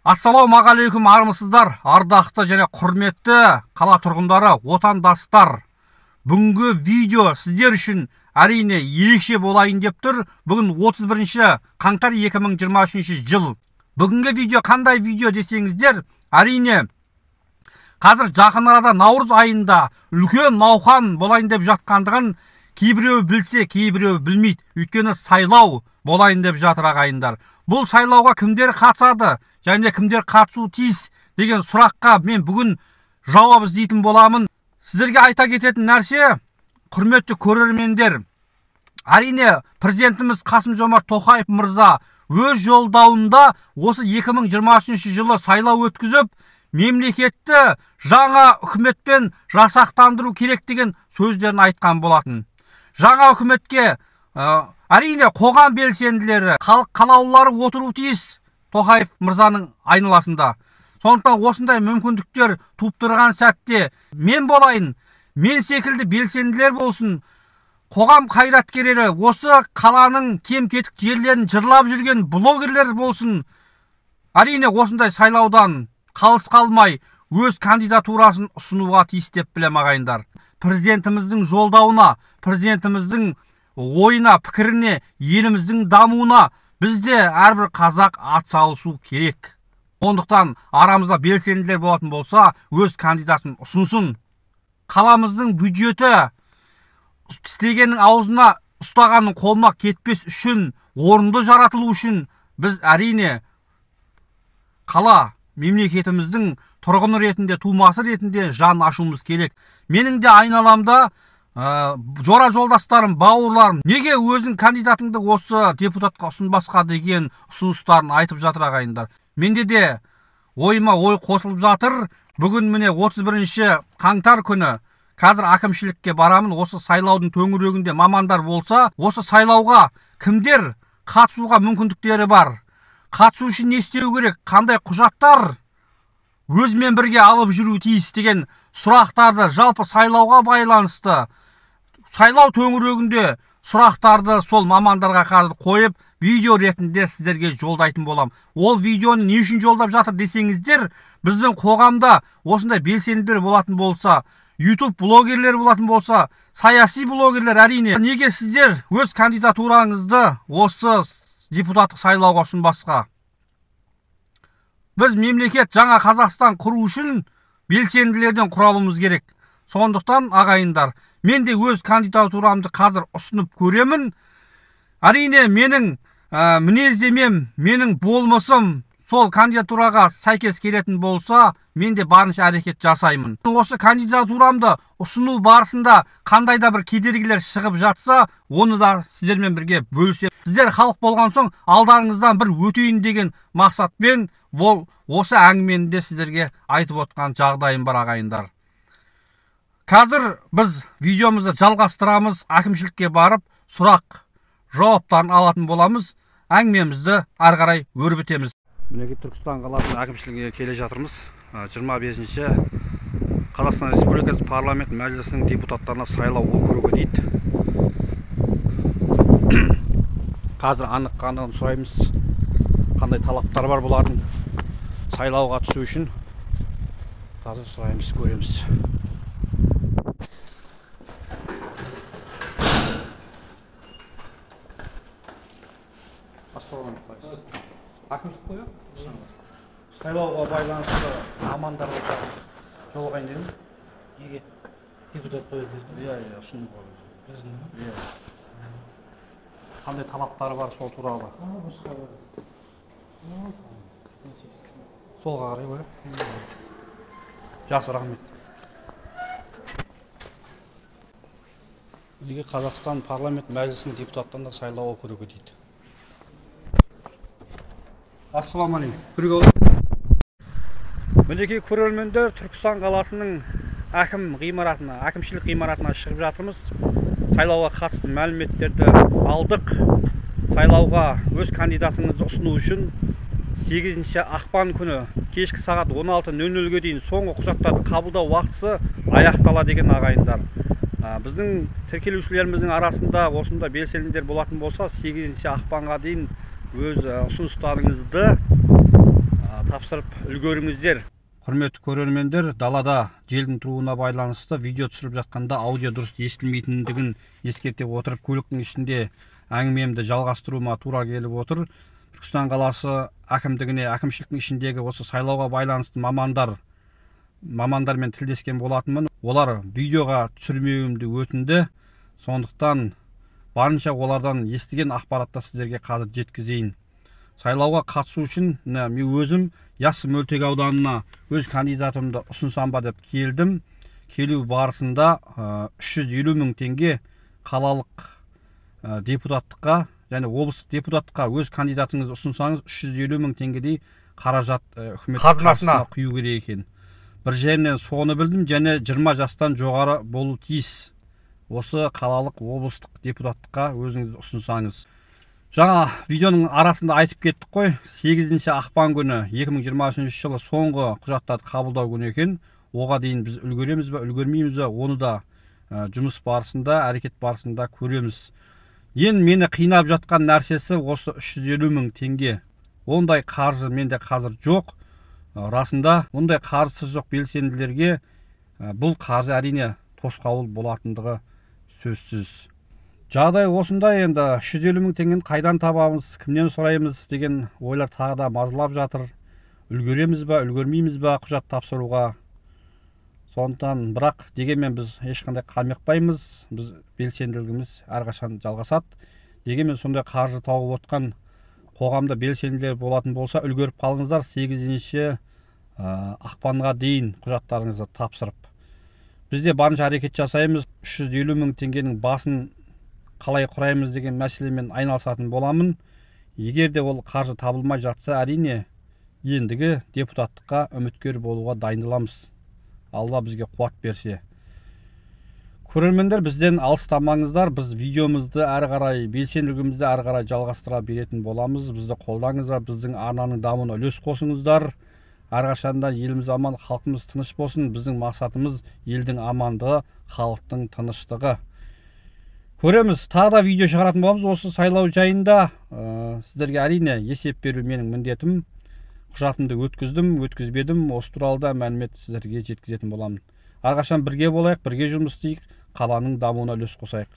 Ассалаумағалейкум, армысыздар, ардақты және құрметті қала тұрғындары, отандастар. Бүгінгі видео сіздер үшін әрине ерекше болайын деп тұр. Бүгін 31 қаңтар 2023 жыл. Бүгінгі видео қандай видео десеңіздер, әрине қазір жақын арада наурыз айында үлкен науқан болайын деп жатқандығын кейбіреуі білсе, кейбіреуі білмейді. Өйткені сайлау болайын деп жатыр ағайындар. Бұл сайлауға кімдер қатысады және кімдер қатысуы тиіс деген сұраққа мен бүгін жауап іздейтін боламын. Сіздерге айта кететін нәрсе, құрметті көрермендер, әрине президентіміз Қасым-Жомарт Тоқаев мырза өз жолдауында осы 2023 жылы сайлау өткізіп, мемлекетті жаңа үкіметпен жасақтандыру керек деген сөздерін айтқан болатын. Жаңа үкіметке әрине қоғам белсенділері, халық қалаулылары отыру тиіс Тоқаев мырзаның айналасында. Сондықтан осындай мүмкіндіктер туып тұрған сәтте мен болайын, мен секілді белсенділер болсын, қоғам қайраткерлері, осы қаланың кем-кетік жерлерін жырлап жүрген блогерлер болсын, әрине осындай сайлаудан қалыс қалмай өз кандидатурасын ұсынуға тиіс деп білем ағайындар. Президентіміздің жолдауына, президентіміздің ойына, пікіріне, еліміздің дамуына бізде әрбір қазақ атсалысу керек. Сондықтан арамызда белсенділер болатын болса, өз кандидатын ұсынсын. Қаламыздың бюджеті тістегеннің аузына, ұстағанның қолына кетпес үшін, орынды жаратылу үшін біз әрине қала мемлекетіміздің тұрғыны ретінде, тумасы ретінде жан ашуымыз керек. Менің де айналамда жора жолдастарым, бауырларым неге өзің кандидатыңды осы депутатқа ұсынбасқа деген ұсыныстарын айтып жатыр ағайындар. Менде де ойыма ой қосылып жатыр. Бүгін міне 31 қаңтар күні қазір әкімшілікке барамын. Осы сайлаудың төңірегінде мамандар болса, осы сайлауға кімдер қатысуға мүмкіндіктері бар, қатысу үшін не істеу керек, қандай құжаттар өзімен бірге алып жүру тиіс деген сұрақтарды, жалпы сайлауға байланысты сайлау төңірегінде сұрақтарды сол мамандарға қазір қойып, видео ретінде сіздерге жолдайтын болам. Ол видеоны не үшін жолдап жатыр десеңіздер, біздің қоғамда осындай белсенділер болатын болса, YouTube блогерлер болатын болса, саяси блогерлер, әрине неге сіздер өз кандидатураңызды осы депутаттық сайлауға ұсынбасқа? Біз мемлекет жаңа Қазақстан құру үшін белсенділерден құралуымыз керек. Сондықтан ағайындар, мен де өз кандидатурамды қазір ұсынып көремін. Әрине менің мінездемем, менің болмысым сол кандидатураға сәйкес келетін болса, мен де барынша әрекет жасаймын. Осы кандидатурамды ұсыну барысында қандай да бір кедергілер шығып жатса, оны да сіздермен бірге бөлісемін. Сіздер халық болған соң алдарыңыздан бір өтейін деген мақсатпен бұл осы әңгімені де сіздерге айтып отқан жағдайым бар ағайындар. Қазір біз видеомызды жалғастырамыз, әкімшілікке барып сұрақ жауаптарын алатын боламыз, әңгімемізді ары қарай өрбітеміз. Мінекей Түркістан қаласының әкімшілігіне келе жатырмыз. 25-ші Қазақстан Республикасы парламент мәжілісінің депутаттарына сайлау округі дейді. Қазір анық қанығын сұраймыз, қандай талаптар бар бұлардың сайлауға түсу үшін. Қазір сұраймыз, көреміз. Ассалаумағалейкум. Әкімшілік қой, сайлауға байланысты мамандарға жолығайын дедім. Неге? Депутат қой дедім. Иә, иә, ұсынуға. Иә. Қандай талаптары бар сол туралы? Солға қарай ғой. Жақсы, рахмет. Неге Қазақстан парламент мәжілісінің депутаттарына сайлау округі дейді. Ассалаумағалейкум. Мінекей көрермендер, Түркістан қаласының әкім ғимаратына, әкімшілік ғимаратына шығып жатырмыз. Сайлауға қатысты мәліметтерді алдық. Сайлауға өз кандидатыңызды ұсыну үшін 8 ақпан күні кешкі сағат 16:00-ге дейін соңғы құжаттарды қабылдау уақытысы аяқталады деген ағайындар. Біздің тіркелушілеріміздің арасында осында белсенділер болатын болса, 8 ақпанға дейін өз ұсыныстарыңызды тапсыра тапсырып үлгеріңіздер. Құрметті көрермендер, далада желдің тұруына байланысты видео түсіріп жатқанда аудио дұрыс естілмейтіндігін ескерте отырып, көліктің ішінде әңгімемді жалғастыруыма тура келіп отыр. Түркістан қаласы әкімдігіне, әкімшіліктің ішіндегі осы сайлауға байланысты мамандармен тілдескен болатынмын. Олар видеоға түсірмеуімді өтінді. Сондықтан барынша олардан естіген ақпаратты сіздерге қазір жеткізейін. Сайлауға қатысу үшін мен өзім Яссы мөлтек ауданына өз кандидатымды ұсынсам ба деп келдім. Келу барысында 350 мың теңге қалалық депутаттыққа және облыстық депутаттыққа өз кандидатыңызды ұсынсаңыз 350 мың теңгедей қаражат үкімет қазынасына құю керек екен. Бір жерінен соны білдім, және 20 жастан жоғары болу тиіс. Осы қалалық, облыстық депутаттыққа өзіңіз ұсынсаңыз. Жаңа видеоның арасында айтып кеттік қой, 8 ақпан күні 2023 жылы соңғы құжаттарды қабылдау күні екен. Оға дейін біз үлгереміз бе, үлгермейміз бе, оны да жұмыс барысында, әрекет барысында көреміз. Ең мені қинап жатқан нәрсесі осы 350 мың теңге. Ондай қаржы менде қазір жоқ. Расында ондай қаржысы жоқ белсенділерге бұл қаржы әрине тосқауыл болатындығы сөзсіз. Жағдай осындай, енді 350 мың теңгені қайдан табамыз, кімнен сұраймыз деген ойлар тағы да мазалап жатыр. Үлгереміз ба, үлгермейміз ба құжат тапсыруға. Сондықтан бірақ дегенмен біз ешқандай қамықпаймыз, біз белсенділігіміз әрқашан жалғасады. Дегенмен сондай қаржы тауып отқан қоғамда белсенділер болатын болса, үлгеріп қалыңыздар. 8 ақпанға дейін құжаттарыңызды тапсырып. Біз де барынша әрекет жасаймыз. 350 мың теңгенің басын қалай құраймыз деген мәселемен айналысатын боламын. Егер де ол қаржы табылмай жатса, әрине ендігі депутаттыққа үміткер болуға дайындаламыз. Алла бізге қуат берсе. Көрермендер, бізден алыстамаңыздар. Біз видеомызды әрі қарай, белсенділігімізді әрі қарай жалғастыра беретін боламыз. Бізді қолдаңыздар, біздің арнаның дамуына үлес қосыңыздар. Әрқашанда еліміз аман, халқымыз тыныш болсын. Біздің мақсатымыз елдің амандығы, халықтың тыныштығы. Көреміз, тағы да видео шығаратын боламыз осы сайлау жайында. Сіздерге әрине есеп беру менің міндетім. Құжатымды өткіздім, өткізбедім, осы туралы да мәлімет сіздерге жеткізетін боламын. Әрқашан бірге болайық, бірге жұмыс істейік, қаланың дамуына үлес қосайық.